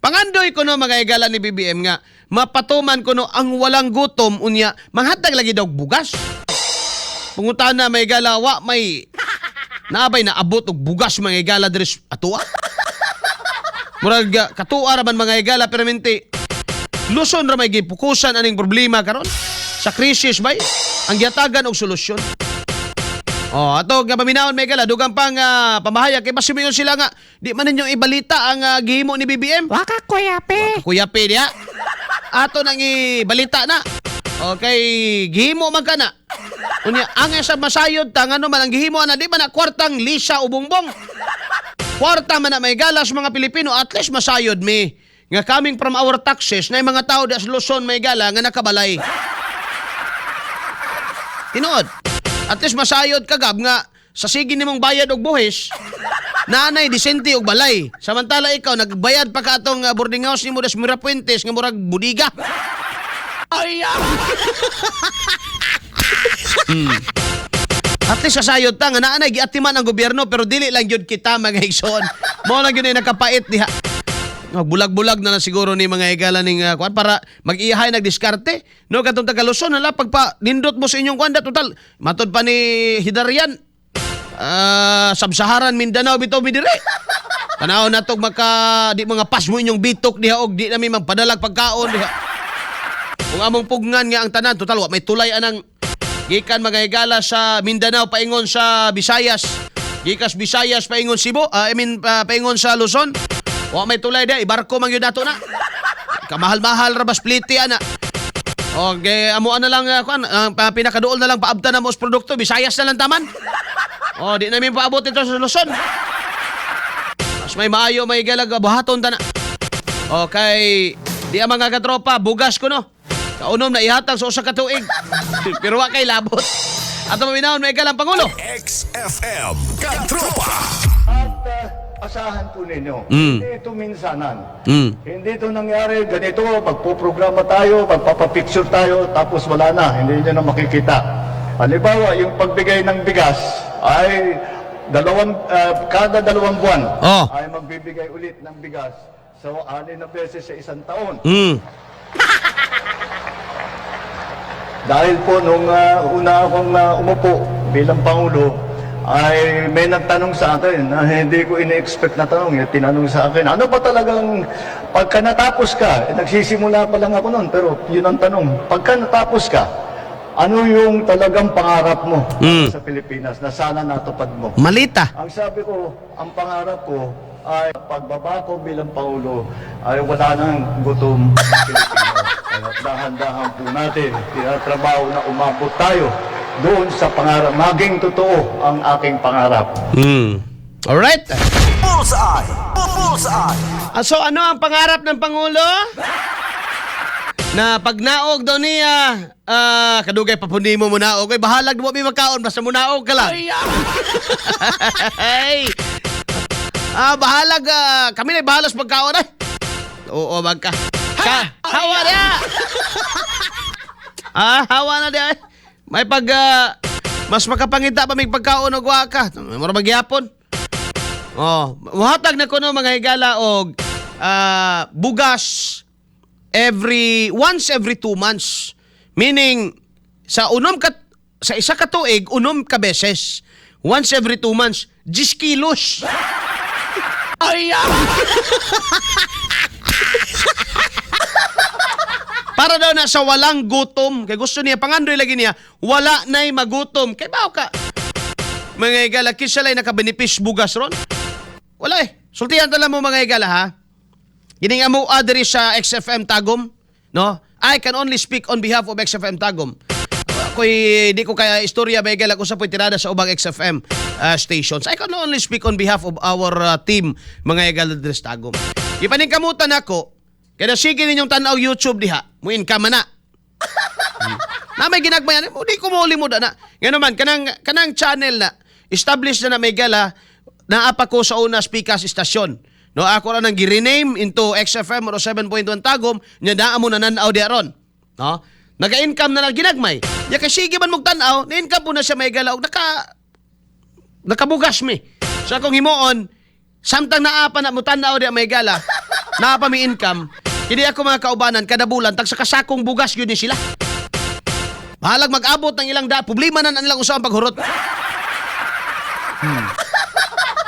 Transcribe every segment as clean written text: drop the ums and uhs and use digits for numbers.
Pangandoy ko no, mga higala, ni BBM nga mapatuman kuno ang walang gutom, unya manghatag lagi daw bugas. Pangutana, mga higala, wa may naabay na abot og bugas, mga higala, diri sa atua. Murag katua ra man, mga higala, pero minti Luzon ra may gipukusan aning problema karon sa krisis bay ang gihatagan og solusyon. Oh, ato nga paminawon, may higala, dugang pang pamahayag kay basi sila nga di man ninyo ibalita ang gihimo ni BBM. Waka kuya pe. Kuya P diha. Ato nang ibalita na. Okay, gihimo man ka na. Unya ang sa masayod ta ngano man ang gihimo ana, di man na kwartang lisa o bongbong. Kwarta man na may galas mga Pilipino, at least masayod mi nga coming from our taxes na yung mga tao sa Luzon may gala nga nakabalay. Tinuod. At least masayod ka, Gab, nga sa sige nimong bayad og buhis, nanay disente og balay. Samantala ikaw nagbayad pa ka atong boarding house nimo des Mirapuentes nga murag budiga. Ay. At least sasayod ta nga naanay giatiman ang gobyerno, pero dili lang gyud kita, mga igsoon. Mao lang gyud ay nakapait diha. Bulag-bulag na lang siguro ni mga higala ning kuan para mag-iyahay nagdiskarte. No, katong taga Luzon, hala, pagpa nindot mo sa inyong kuan da, total matod pa ni Hidarian. Sub-Saharan Mindanao bitaw mi dire. Tanaw na tog maka di mga pas mo inyong bitok diha og di nami magpadalag pagkaon diha. Kung among pugnan nga ang tanan, total wa may tulay anang gikan, mga higala, sa Mindanao paingon sa Visayas. Gikas Visayas paingon Cebu, I mean paingon sa Luzon. Wa may tulay diha, ibarko man gyud nato na. Kamahal-mahal ra ba spliti ana. Okay, amo na lang kuan, ang pinakaduol na lang paabta na mo sa produkto, Visayas na lang taman. Oh, di namin paabot ito sa Luzon. Mas may maayo may galag buhaton ta na. Okay, di ang mga katropa, bugas ko no. Kaunom na ihatag sa usa ka tuig. Pero wa kay labot. Ato maminahon, may galang Pangulo. XFM Katropa. At asahan po ninyo, hindi ito minsanan. Hindi ito nangyari, ganito, magpuprograma tayo, magpapapicture tayo, tapos wala na, hindi nyo na makikita. Halimbawa, yung pagbigay ng bigas ay kada 2 buwan ay magbibigay ulit ng bigas. So, 6 na beses sa isang taon. Dahil po nung una akong umupo bilang Pangulo, ay may nagtanong sa akin na hindi ko ini-expect na tanong. Eh, tinanong sa akin, "Ano ba talagang pagka natapos ka?" Eh, nagsisimula pa lang ako noon, pero yun ang tanong. "Pagka natapos ka, ano yung talagang pangarap mo sa Pilipinas na sana natupad mo?" Malita. Ang sabi ko, ang pangarap ko ay pagbaba ko bilang Pangulo ay wala nang gutom sa Pilipino. Kaya dahan-dahan po natin, tinatrabaho na umabot tayo doon sa pangarap, maging totoo ang aking pangarap. Alright. Bullseye! Bullseye! So ano ang pangarap ng Pangulo? Na pagnaog daw niya, kadugay pa po nimo munaog. Ay, bahalag mo mi makaon, basta munaog ka lang. Ay. Bahalag, kami na bahala sa pagkaon ay. Oo, magka. Ka, hawa na. Hawa na di ay. May pag mas makapangita pa may pagkaon og wa ka. Mura magyapon. Oh, muhatag na kuno, mga higala, og bugas every once every 2 months. Meaning sa isa ka tuig, 6 ka beses. Once every 2 months, 10 kilos. Ay. Para daw na sa walang gutom. Kay gusto niya, pangandoy lagi niya, wala na'y magutom. Kay bao ka. Mga higala, kinsa lay nakabenefis bugas ron? Wala eh. Sultihan tala mo, mga higala, ha? Gining amo diri sa XFM Tagum, no? I can only speak on behalf of XFM Tagum. Ako'y di ko kaya istorya, mga higala, kung sa po'y tirada sa ubang XFM stations. I can only speak on behalf of our team, mga higala, diri sa Tagum. Ipaningkamutan ako, kaya sige ninyong tanaw YouTube diha, mo income na. Na may ginagmayan, mo di ko mo limod na. Ngano man kanang kanang channel na established na na may gala naa pa ko sa una speakers istasyon. No, ako ra nang gi-rename into XFM or 7.1 Tagum nya naa mo na nan-aw di aron. No? Naga-income na lang ginagmay. Nya kay sige man mong tan-aw, ni-income po na siya, may gala og nakabugas mi. So akong himuon, samtang naa pa na mo tan-aw di may gala, Naa pa mi income. Kini ako mga kaubanan kada bulan tag sa kasakong bugas yun ni sila. Bahalag mag-abot ng ilang da, problema na nilang usa ang paghurot.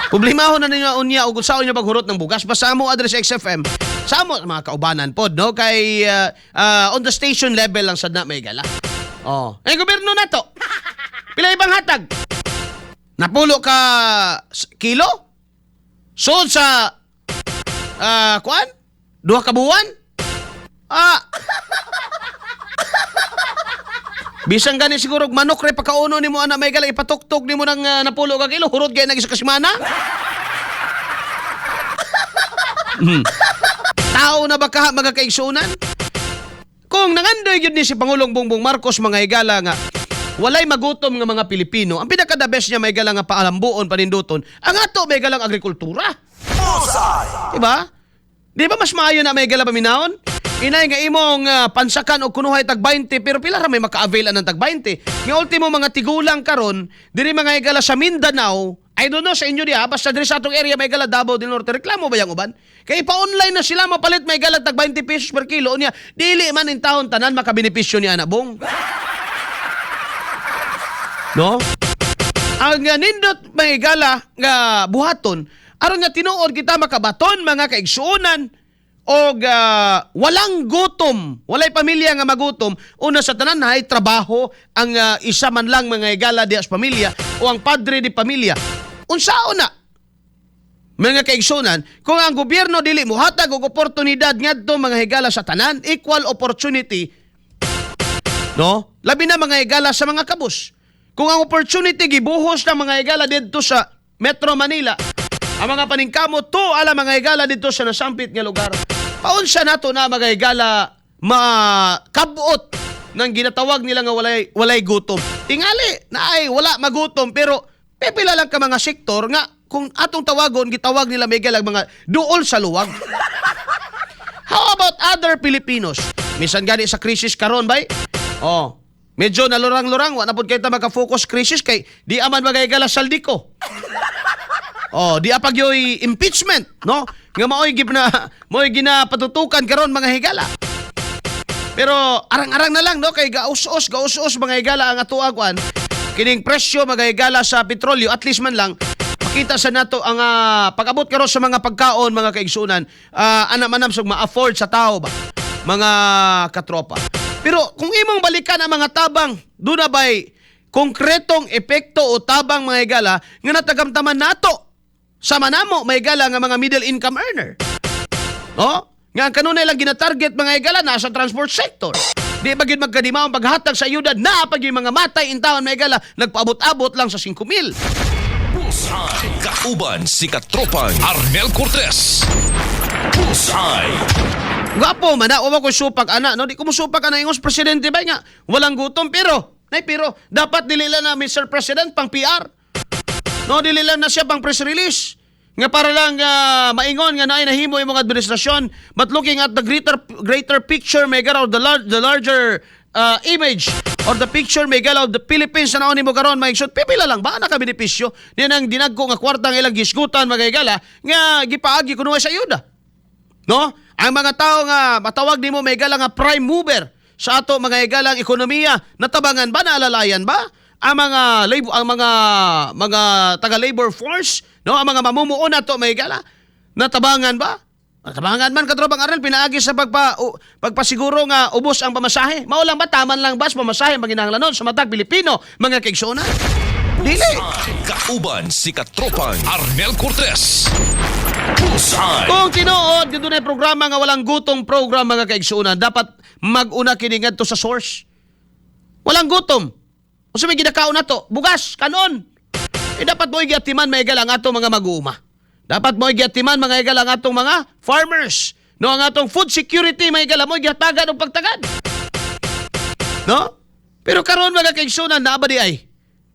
Problema ho na ninyo unya ug unsaon niyo paghurot ng bugas. Basta amo address XFM. Sa amo mga kaubanan pod, no, kay on the station level lang sad na may gala. Oh. Eh, gobyerno na to. Pila ibang hatag? Napulo ka kilo? Sold sa kuan? 2 ka buwan? Ah. Bisan gani siguro og manok re pagkauno nimo ana may gala, ipatuktok nimo ng napulo ka kilo, hurot gay nag isa ka semana. Tao na ba ka, mga kaigsunan? Kung nangandoy gyud ni si Pangulong Bongbong Marcos, mga higala, nga walay magutom nga mga Pilipino, ang pinaka the best niya may gala nga paalambuon, paninduton, ang ato may galang agrikultura. Bullseye! Diba? Di ba mas maayo na may gala paminawon? Inay nga imong pansakan og kunuhay tag 20, pero pila ra may maka-avail ng tag 20. Nga ultimo mga tigulang karon diri mga higala sa Mindanao, I don't know sa inyo diha, basta diri sa atong area may gala Davao del Norte, reklamo ba yang uban? Kay pa-online na sila mapalit may gala tag 20 pesos per kilo niya. Dili man in taon tanan makabenepisyo ni ana, bong. No? Ang nindot mga higala nga buhaton aron nga tinuod kita makabaton, mga kaigsuonan, og walang gutom, walay pamilya nga magutom. Una sa tanan ay trabaho ang isa man lang, mga higala, diha sa pamilya o ang padre di pamilya. Unsaon na, mga kaigsunan, kung ang gobyerno dili mohatag og oportunidad ngadto, mga higala, sa tanan, equal opportunity, no? Labi na, mga higala, sa mga kabus. Kung ang opportunity gibuhos ng mga higala didto sa Metro Manila, ang mga paningkamot to ala mga higala didto sa nasampit nga lugar. Paunsa nato na, mga higala, makabot ng ginatawag nila nga walay walay gutom? Tingali na ay wala magutom, pero pipila lang ka mga sektor nga kung atong tawagon, gitawag nila may ang mga duol sa luwag. How about other Filipinos? Misan gani sa crisis karon bay? Oh, medyo nalurang-lurang, wa na pud kay ta maka-focus crisis kay di aman magayagala Zaldy Co. Oh, di apag yoy impeachment, no? Nga maoy gina maoy ginapatutukan karon, mga higala. Pero arang-arang na lang, no, kay gaus-os gaus-os, mga higala, ang atoa kuan. Kining presyo, mga higala, sa petrolyo, at least man lang makita sa nato ang pag-abot karon sa mga pagkaon, mga kaigsunan, ana manam sug ma-afford sa tao ba, mga katropa. Pero kung imong balikan ang mga tabang, duna bay konkretong epekto o tabang, mga higala, nga natagamtaman nato sa manamo, mga higala, nga mga middle income earner? No? Nga ang kanunay lang gina-target, mga higala, nasa transport sector. Di ba gyud magkadima ang paghatag sa ayuda na pag yung mga matay in taon, mga higala, nagpaabot-abot lang sa 5,000? Bullseye! Kauban si Katropang Arnel Cortez. Bullseye! Gwapo man na, wa ko supak ana, no? Di ko musupak ana ingos presidente ba nga walang gutom, pero nay pero dapat dili lang na, Mr. President, pang PR. No, dili lang na siya pang press release. Nga para lang maingon nga naay nahimo imong administrasyon, but looking at the greater greater picture may or the larger image or the picture may of the Philippines na nimo karon, mga, pipila lang ba nakabenepisyo niya nang dinagko nga kwarta nga ilang gisgutan, mga higala, nga gipaagi kuno sa ayuda? No? Ang mga tao nga matawag nimo may nga prime mover sa ato, mga higalang, ekonomiya, natabangan ba, naalalayan ba? Ang mga labor, ang mga taga labor force, no? Ang mga mamumuo nato, mga higala, natabangan ba? Natabangan man, katropang Arnel, pinaagi sa pagpasiguro nga ubos ang pamasahe. Mao lang ba, taman lang ba sa pamasahe ang panginahanglanon sa matag Pilipino, mga kaigsuonan? Dili. Kauban si Katropang Arnel Cortez. Bullseye! Kung tinuod, dito na programa nga walang gutom program, mga kaigsuonan, dapat mag-una kini ngadto sa source. Walang gutom. Unsa may ginakaon nato? Bugas, kanon. Eh dapat mo giatiman, mga higala, ang atong mga mag-uuma. Dapat mo giatiman, mga higala, ang atong mga farmers. No, ang atong food security, mga higala, mo gihatagan og pagtagad. No? Pero karon, mga kaigsuonan, naa ba di ay?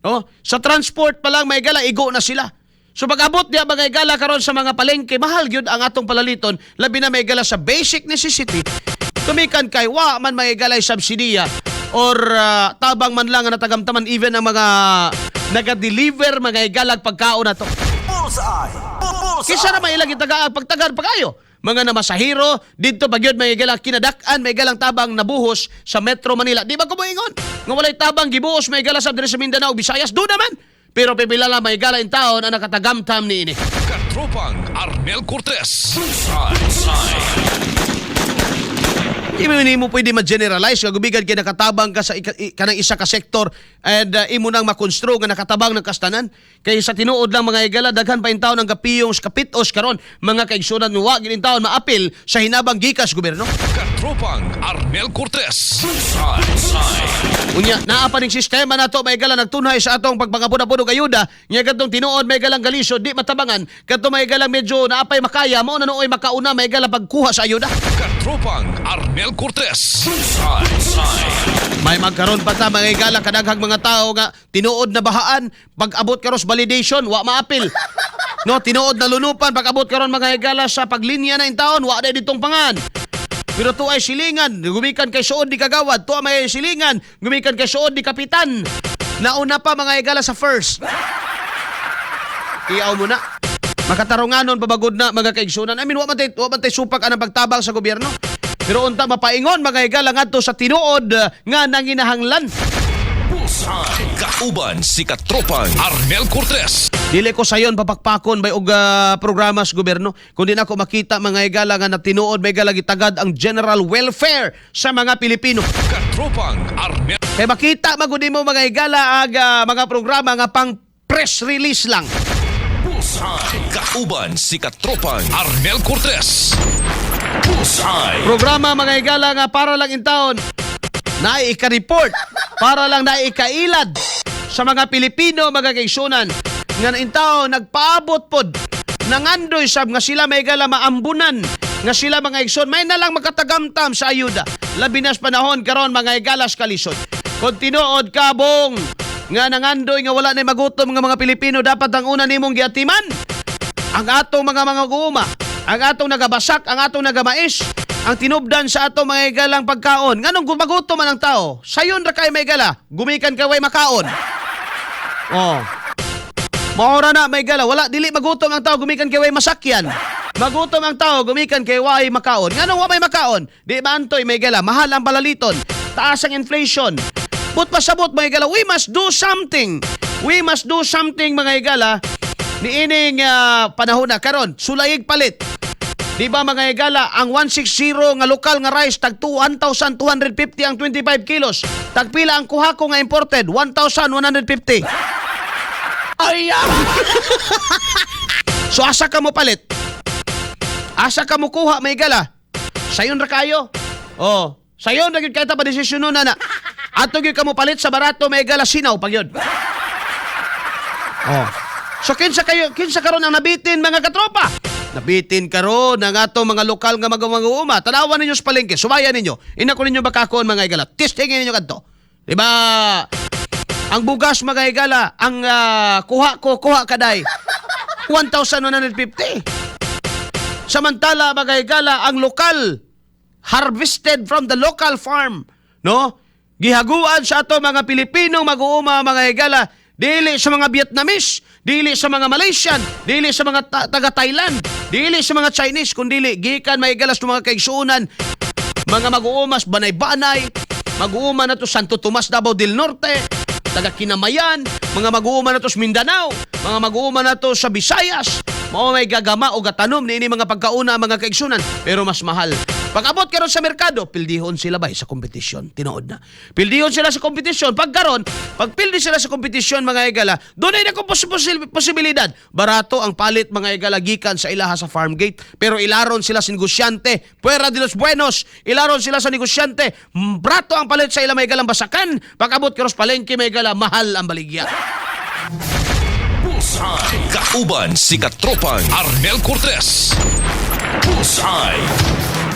No? Sa transport pa lang, mga higala, igo na sila. So pag-abot diya, mga higala, karon sa mga palengke, mahal gyud ang atong palaliton, labi na, mga higala, sa basic necessity. Tumikan kay wa man, mga higala, subsidiya or tabang man lang nga natagamtaman even ang mga naga-deliver, mga higala, pagkaon na to. Bullseye! Bullseye! Kisa na may ilang itaga pagtagan pagayo. mga namasahiro didto pa gyud, mga higala, kinadak-an, mga higala, ang tabang nabuhos sa Metro Manila. Di ba ko moingon nga walay tabang gibuhos, mga higala, sa diri sa Mindanao, Visayas? Do naman. Pero pipila lang, mga higala, in taon ang nakatagamtam niini. Katropang Arnel Cortez. Bullseye. Bullseye. Di mo mo pwede ma-generalize nga gumikan kay nakatabang ka sa kanang isa ka sektor and imo nang makonstru nga nakatabang ng kastanan. Kay sa tinuod lang, mga higala, daghan pa taon ang gapiyong sa kapitos karon, mga kaigsunan, nga wa gid taon maapil sa hinabang gikas gobyerno. Katropang Arnel Cortez. Bullseye. Bullseye. Unya, naa pa ning sistema nato, mga higala, nagtunhay sa atong pagpangapud-apud og ayuda nya kadtong tinuod, mga higalang galisod di matabangan, kadtong, mga higala, medyo naapay makaya mao na nooy makauna, mga higala, pagkuha sa ayuda. Katropang Arnel Cortez. Bullseye. Bullseye. May magkaroon pa ta, mga higala, kadaghang mga tao nga tinuod na bahaan, pag abot karon sa validation wa maapil. No, tinuod na lunupan, pag abot karon, mga higala, sa paglinya na in taon wa na ditong pangan. Pero to ay silingan, gumikan kay suod ni kagawad, to may silingan, gumikan kay suod ni kapitan. Nauna pa, mga higala, sa first. Tiaw mo na. Makatarunganon pabagod na, mga kaigsunan. I mean, wa man tay supak anang pagtabang sa gobyerno. Pero unta mapaingon, mga higala, ngadto sa tinuod nga nanginahanglan. Bullseye. Kauban si Katropang Arnel Cortez. Dili ko sayon papakpakon bay og programa sa gobyerno kundi nako makita, mga higala, nga natinuod, mga higala, gitagad ang general welfare sa mga Pilipino. Katropang Arnel Kay makita magud mo, mga higala, ag mga programa nga pang press release lang. Bullseye. Kauban si Katropang Arnel Cortez. Bullseye. Programa, mga higala, nga para lang in taon na ika-report, para lang na ikailad sa mga Pilipino, mga kaigsunan, nga in taon nagpaabot pod nangandoy sab nga sila, mga higala, maambunan nga sila, mga igsoon, may na lang makatagamtam sa ayuda, labi na sa panahon karon, mga higala, sa kalisod. Kung tinuod kabong nga nangandoy nga wala na magutom nga mga Pilipino, dapat ang una nimong giatiman ang atong mga guuma, ang atong nagabasak, ang atong nagamais, ang tinubdan sa atong mga higalang pagkaon. Nganong magutom man ang tao, sayon ra kay, mga higala, gumikan kay way makaon. Oh. Maora na, mga higala, wala dili magutom ang tao gumikan kay way masakyan. Magutom ang tao gumikan kay way makaon. Nganong wa may makaon? Di ba antoy, mga higala, mahal ang balaliton, taas ang inflation. But pasabot, mga higala, we must do something. We must do something, mga higala, niining panahon na karon, sulayig palit. Di ba, mga higala, ang 160 nga lokal nga rice tag 1,250 ang 25 kilos. Tagpila ang kuha ko nga imported? 1,150. Ay! So asa ka mo palit? Asa ka mo kuha, mga higala? Sayon ra kayo. Oh, sayon ra gyud kay ta pa desisyon na na. Ato gyud ka mo palit sa barato, mga higala, sinaw pag yun. Oh. So kinsa kayo, kinsa karon ang nabitin, mga katropa? Nabitin karon ang atong mga lokal nga mag-uuma. Tanawan ninyo sa palengke, subayan ninyo. Ina ko ninyo bakakon, mga higala. Testingin ninyo kadto. Di ba? Ang bugas, mga higala, ang kuha ko, kuha kaday, 1,150. Samantala, mga higala, ang lokal, harvested from the local farm, no? Gihaguan sa ato mga Pilipinong mag-uuma, mga higala, dili sa mga Vietnamese, dili sa mga Malaysian, dili sa mga taga Thailand, dili sa mga Chinese, kundili gikan, mga higala, sa mga kaigsuonan, mga mag-uumas Banay-Banay, mag-uuma na to Santo Tomas, Davao del Norte, taga Kinamayan, mga mag-uuma na to sa Mindanao, mga mag-uuma na to sa Visayas, mao may gagama o gatanom niini mga pagkauna, mga kaigsunan, pero mas mahal. Pag abot karon sa merkado, pildihon sila bay sa kompetisyon. Tinuod na. Pildihon sila sa kompetisyon. Pag karon, pag pildi sila sa kompetisyon, mga higala, doon ay nako posibilidad. Barato ang palit, mga higala, gikan sa ilaha sa farm gate. Pero ilaron sila sa negosyante. Puera de los buenos. Ilaron sila sa negosyante. Barato ang palit sa ila, mga higalang basakan. Pag abot karon sa palengke, mga higala, mahal ang baligya. Bullseye. Kauban si Katropang Arnel Cortez. Bullseye.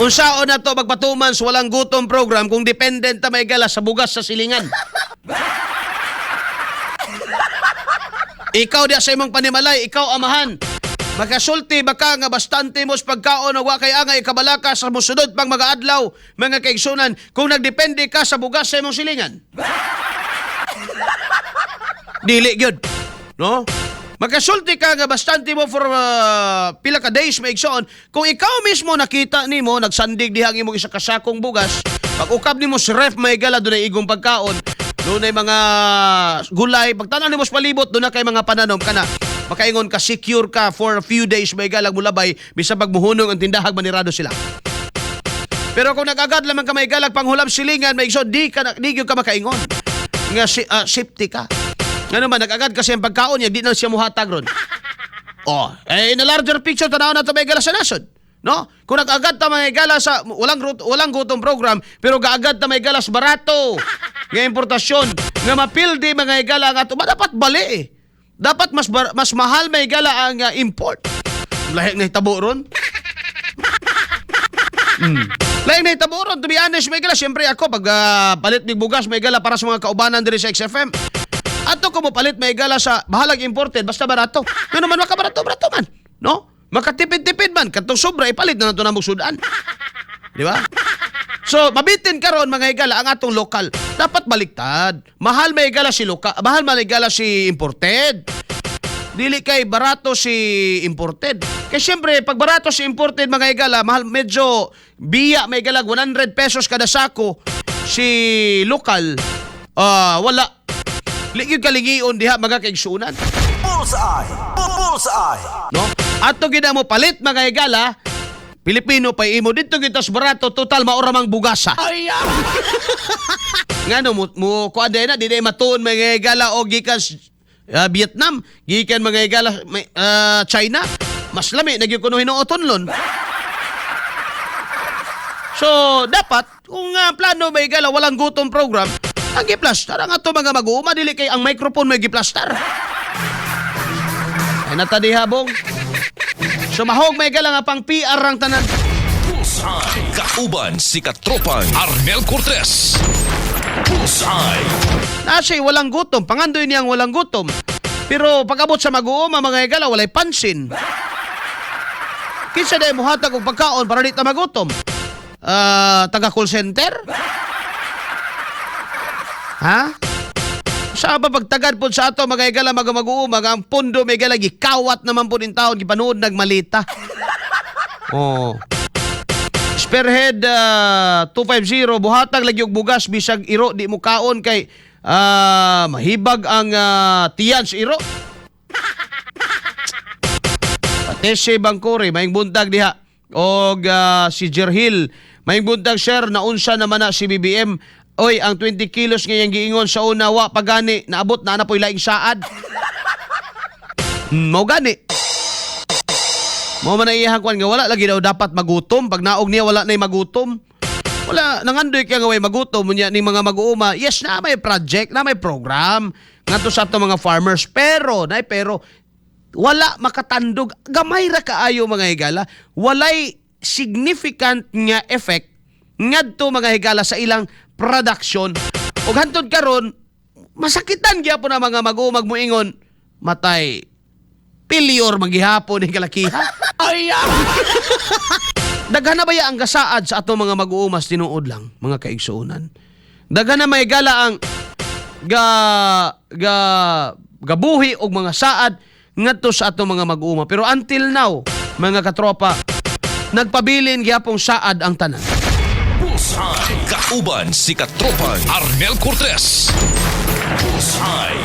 Unsaon na to magpatuman sa walang gutom program kung dependent ta, mga higala, sa bugas sa silingan? Ikaw diya sa imong panimalay, ikaw amahan. Makasulti baka nga bastante mo sa pagkaon o wa kay angay kabalaka sa musunod pang mga adlaw, mga kaigsunan, kung nagdepende ka sa bugas sa imong silingan? Dili gyud. No? Makasulti ka nga bastante mo for pila ka days, mga igsoon. Kung ikaw mismo nakita nimo nagsandig diha ang imong isa ka sakong bugas, pag ukab nimo sa ref, mga higala, dunay igong pagkaon, dunay mga gulay, pagtanaw nimo sa palibot, duna kay mga pananom kana. Makaingon ka, secure ka for a few days, mga higala, mulabay, bisan pag muhunong ang tindahag, manirado sila. Pero kung nag-agad lamang ka, mga higala, panghulam silingan, mga igsoon, di gyud ka makaingon nga safety ka. Ngano man, nag-agad kasi ang pagkaon niya, di na siya muhatag ron. Oh, eh, in a larger picture, tanaw na ito, mga higala, sa nasod. No? Kung nag-agad ta, mga higala, sa walang gutom program, pero gaagad ta, mga higala, sa barato nga importasyon, nga mapildi, mga higala, ang ato, ba, dapat bali eh. Dapat mas mahal, mga higala, ang import. Lahi na hitabo ron. Lain na hitabo ron, to be honest, mga higala, siyempre ako, pag palit mig bugas, mga higala, para sa mga kaubanan diri sa XFM, ato ko mo palit, mga higala, sa bahalag imported, basta barato. Ngano man makabarato, barato man. No? Makatipid-tipid man, katong sobra, ipalit na nato namong sudan. Di ba? So, mabitin karon, mga higala, ang atong lokal. Dapat baliktad. Mahal, mga higala, si local, mahal, mga higala, si imported. Dili kay barato si imported. Kay siyempre, pag barato si imported, mga higala, mahal medyo biya, mga higala, 100 pesos kada sako si lokal. Ah, wala. Ligid kalingion diha, mga kaigsunan. Bullseye! Bullseye! No? Ato gid mo palit, mga higala, Pilipino pa imo dito kita sa barato, total maura mang bugasa. Ngano mo kuan na di na matuon, mga higala, og gikan Vietnam, gikan, mga higala, may, China, mas lami na gyud kuno hinuoton lon. So, dapat kung plano, mga higala, walang gutom program, ang giplastar ang ato mga mag-uuma, dili kay ang microphone may giplastar. Ay nata diha bong. So mahog, mga higala, nga pang PR ang tanan. Bullseye. Kauban si Katropang Arnel Cortez. Bullseye. Nasa walang gutom, pangandoy niyang walang gutom. Pero pag-abot sa mag-uuma, mga higala, walay pansin. Kinsa dahil muhatag og pagkaon para di ta magutom? Ah, taga call center? Ha? Sa ba pagtagad po sa ato, mga higala, mga mag-uuma, ang pondo, mga higala, gikawat naman po din taon, gipanood nagmalita. Oh. Spearhead 250, buhatag lagi og bugas bisag iro di mo kaon kay mahibag ang tiyan sa iro. Patese Bangkore, maayong buntag diha. Og si Jerhil, maayong buntag sir, naunsa naman na si BBM. Oy, ang 20 kilos ngayong giingon sa una wa pagani, naabot na na po'y laing saad. Mao gani. Mao man na iyang kuan nga wala lagi daw dapat magutom. Pag naog niya, wala na'y magutom. Wala, nangandoy kaya nga way magutom unya ning mga mag-uuma. Yes, na may project, na may program ngadto sa ato mga farmers. Pero, nay pero wala makatandog, gamay ra kaayo, mga higala, walay significant nga effect ngadto, mga higala, sa ilang production. Ug hantod karon masakitan gyapon ang mga mag-uumag moingon matay failure maghihapon ni kalakihan. Daghan na baya ang gasaad sa atong mga mag-uumas, tinuod lang, mga kaigsuonan. Daghan na may gala ang ga ga gabuhi og mga saad ngadto sa atong mga mag-uuma. Pero until now, mga katropa, nagpabilin gyapong saad ang tanan. Bullseye. Kauban si Katropang Arnel Cortez. Bullseye.